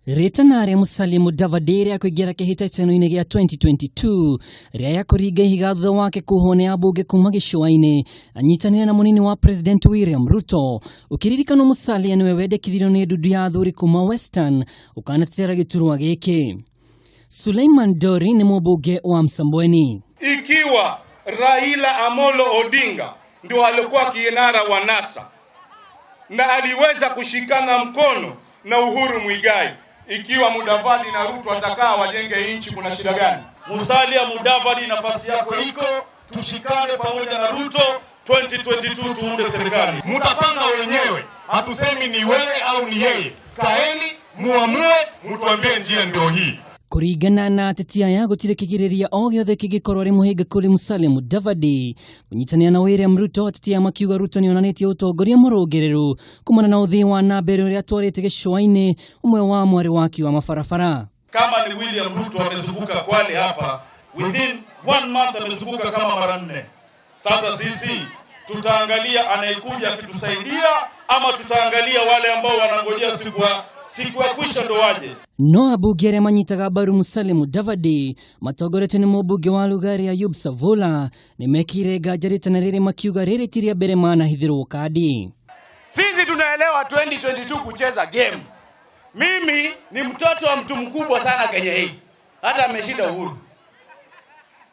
Rĩtana rĩa Musalia Mudavadi rĩa kũingĩra kĩhĩtahĩtano-inĩ gĩa 2022 rĩaya kũringa ihiga thutha wake kuohwo nĩ ambunge kuma gĩcũa-inĩ anyitanĩre na mũnini wa President William Ruto. Ũkĩririkanwo Musalia nĩwe wendekithirio nĩ ndundu ya athuri kuma Western ũkanatetera gĩturwa gĩkĩ. Suleiman Dori nĩ mũmbunge wa Msambweni. Ikiwa Raila Amolo Odinga ndio alikuwa kinara wa NASA na aliweza kushikana mkono na Uhuru Muigai, ikiwa Mudavadi na Ruto atakaa wajenge nchi, kuna shida gani? Musalia Mudavadi, nafasi yako iko, tushikane pamoja na Ruto 2022 tuunde serikali. Mutapanga wenyewe, hatusemi ni wewe au ni yeye. Kaeni muamue, mutuambie njia ndio hii. Kũringana na ateti aya gũtirĩ kĩgirĩrĩria o gĩothe kĩngĩkorwo arĩ mũhĩnga kũrĩ Musalia Mudavadi kũnyitanĩra na William Ruto. Ateti aya makiuga Ruto nĩonanĩtie ũtongoria mũrũngĩrĩru kumana na ũthii wa na mbere ũrĩa atwarĩte gĩcũa-inĩ, ũmwe wa mwarĩ waki wa mabarabara. Kama ni William Ruto amezunguka Kwale hapa within one month amezunguka kama mara nne. Sasa sisi tutaangalia anayekuja akitusaidia ama tutaangalia wale ambao wanangojea siku ya kwisha ndo waje. No ambunge arĩa manyitaga mbaru Musalia Mudavadi matongoretio nĩ mũmbunge wa Lugari Ayub Savula nĩmekĩire nganja rĩtana rĩrĩ makiuga rĩrĩ ti rĩa mbere manahithĩrwo kandi. Sisi tunaelewa 2022 kucheza game. Mimi ni mtoto wa mtu mkubwa sana Kenya hii, hata ameshinda Uhuru.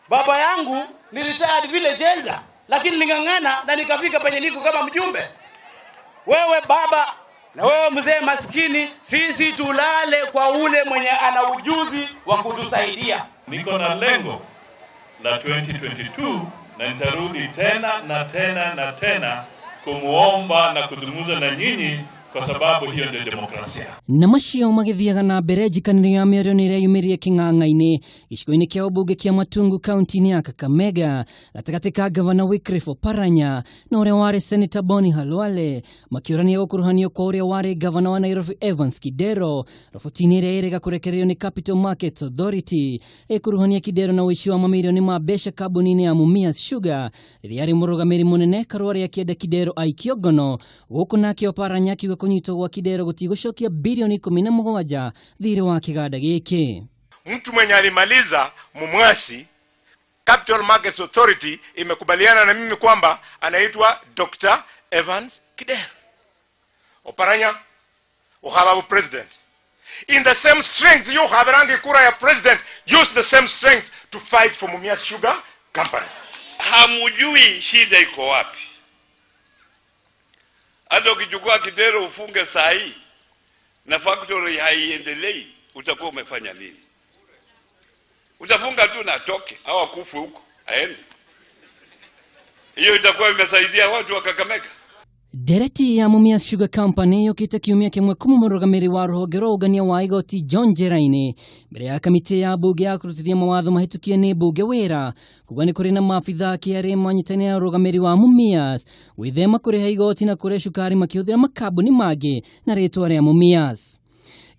Baba yangu ni retired village elder, lakini niling'ang'ana na nikafika penye niko kama mjumbe. Wewe baba na wewe mzee maskini, sisi tulale kwa ule mwenye ana ujuzi wa kutusaidia. Niko na lengo la 2022 na nitarudi tena na tena na tena kumuomba na kuzungumza na nyinyi kwa sababu hiyo ndio demokrasia. Na macio magĩthiaga na mbere, njikanĩrio ya mĩario nĩ ĩreyumĩririe kĩng'ang'a-inĩ gĩcigo-inĩ kĩa ũmbunge kĩa Matungu kaunti-inĩ ya Kakamega gatagatĩ ka gavana Wycliffe Oparanya na ũrĩa warĩ Senator Boni Khalwale, makĩũrania gũkuruhanio kwa ũrĩa warĩ gavana wa Nairobi Evans Kidero roboti-inĩ ĩrĩa ĩrĩga kũrekererio nĩ Capital Markets Authority ĩkuruhania Kidero na ũici wa mamirioni ma mbeca kambuni-inĩ ya Mumias Sugar rĩrĩa arĩ mũrũgamĩrĩri mũnene. Karũa akĩenda Kidero aikio ngono gũkũ, nake Oparanya akiuga kũnyitwo gwa Kidero gũtigũcokia bilioni 17 thirĩ wa kĩganda gĩkĩ. Mtu mwenye alimaliza Mumias, Capital Markets Authority imekubaliana na mimi kwamba anaitwa Dr. Evans Kidero. Oparanya uhababu president. In the same strength you haberangi kura ya president, use the same strength to fight for Mumias Sugar Company. Hamujui shida iko wapi. Hata ukichukua Kidero ufunge saa hii na factory haiendelei, utakuwa umefanya nini? Utafunga tu na atoke au akufe huko aende. Hiyo itakuwa imesaidia watu wa Kakamega? Ndereti ya Mumias Sugar Company yũkĩte kiumia kĩmwe kuma mũrũgamĩrĩri wa rũhonge rwa ũngania wa igoti John Njeraini mbere ya kamĩtĩ ya mbunge ya kũrutithia mawatho mahĩtũkie nĩ mbunge wĩra kuga nĩ kũrĩ na maabithaa KRA manyitanĩire na ũrũgamĩrĩri wa Mumias gwĩthema kũrĩha igoti na kũrĩa cukari makĩhũthĩra makambuni mangĩ na rĩtwa rĩa Mumias.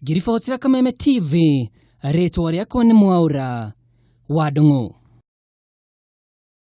Ngiribotera Kameme TV, rĩtwa rĩakwa nĩ Mwaũra wa Ndung'u.